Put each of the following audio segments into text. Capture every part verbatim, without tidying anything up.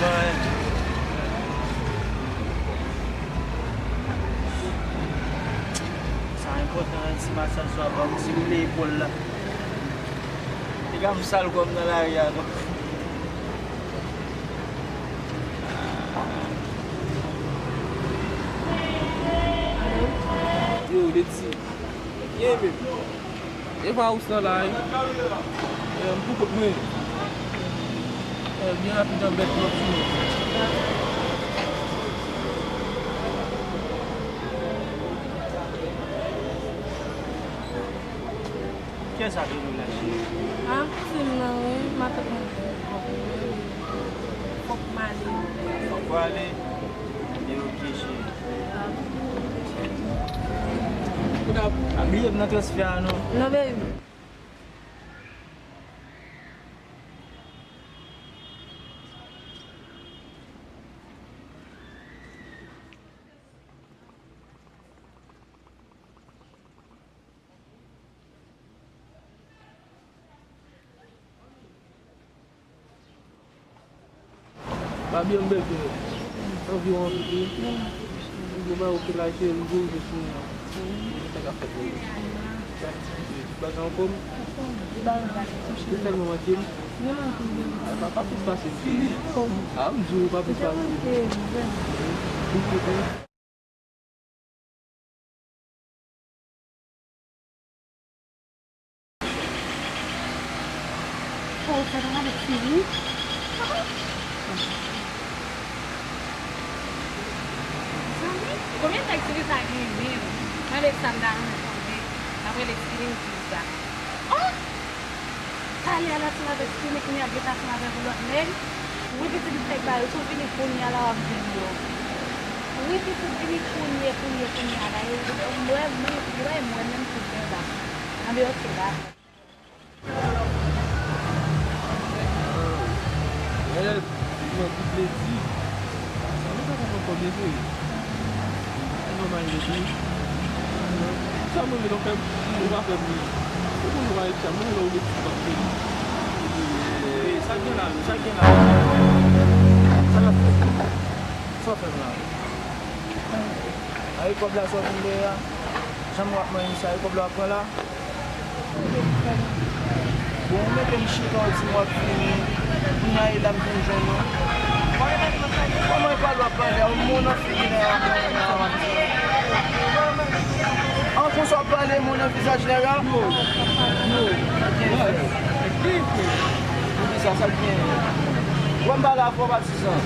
Sa enpòtan, ti masaj sa ban m, ti woule epòl la. Piga m sal kò m nan lari a, non. Yo, Leti. Ye menm. E pa ou sa la, wi. Eh, m pou kont mwen. Eh, byen rapid nan bèt lòt sou mwen. Kiyès sa rele w la, cheri? A, kouzen m nan, wi, matant mwen. Fòk m ale. Fòk w ale? Ebyen, oke, cheri. Kounya, bliye m nan transfè a, non. Non, baby. Babie, m bezwen anviwon anvi wi. M gen bagay oke la, cheri, m gwo je sou mwen. Mwen sa k ap fèt la. Tout bagay anfòm? Ou tèlman manke m. A, pa, pa plis pase m, cheri. A, m di w, pa plis pase m. Ou kote? Oh, sa nan avèk Siri? Zanmi, konbyen nèg Siri sa gen menm? Mande sa m ta renmen konnen. M ap rele Siri, m di sa. Oh! Talè a l ansanm avèk Siri, kounye a l gentan ansanm avèk yon lòt nèg. Wi, pitit, nèg ba yo tou vini kounye a la, w ap jwenn yo. Wi, pitit, vini kounye, kounye, kounye a la. Yo, yo, yo, mwen, mwen, yo pa wè mwen menm tou fè la. Anben, oke, dakò. Mwen di Leti. Sa nou pa konprann kòb yo vre. Sa nòmal Leti. Sa mwen menm fè m, ou pa fè m. Ou konn ou pa fè m, mwen lè ou Leti pa fè m. Sa gen la, sa gen la. Sa n ap fè? Sa w fè m la? A, e kòb la sa w vin dèyè a? Janm w ap manyen sa, e kòb la w ap pran la? Bon, ou mete m chita, ou di m w ap vini. Kounye a, e la m vin jwenn ou. Kòman e pale w ap pale a? Ou moun nan figi nèg la, an konsa w ap pale moun nan vizaj nèg la? Yo, yo, sa gen fè. Poukisa, sa gen? Wè m pale avè w, patizan.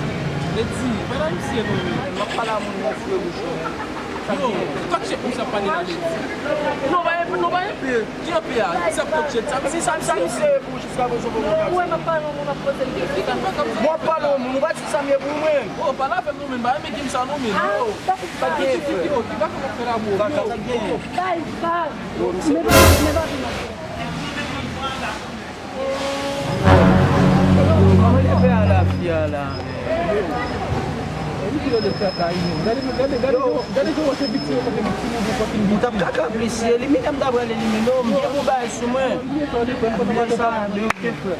Leti, pa nan misye non, men. M ap pale a moun nan fre bouch ou. Yo, kòk chèf misye ap pale la, Leti. Non, pa enpe, non, pa enpe. Ki enpe a? Ki sa kòk chèf sa? Sa, sa misye ye pou jiska prezan pou mwen. Ou wè m ap pale yon moun, ap poze l kesyon. Mwen ap pale yon moun, ou pa di sa m ye pou mwen. Oh, pale avè m non, men, pa renmen game sa non, men. Yo, pa gen frè. Yo, ki pa fè la, bro. Kaka, sa gen. Bay, bay. Men pa, men pa vin ap Kòman yo fè a la fi a la? Yo, li di yo de kaka, yo. Gade, gade, gade, gade jan w se viktim, yo konte viktim, yo konte viktim. Ou t ap kaka plis, elimine m, ta pral elimine w, m gen pou bay sou mwen. Mwen sa, men oke, frè.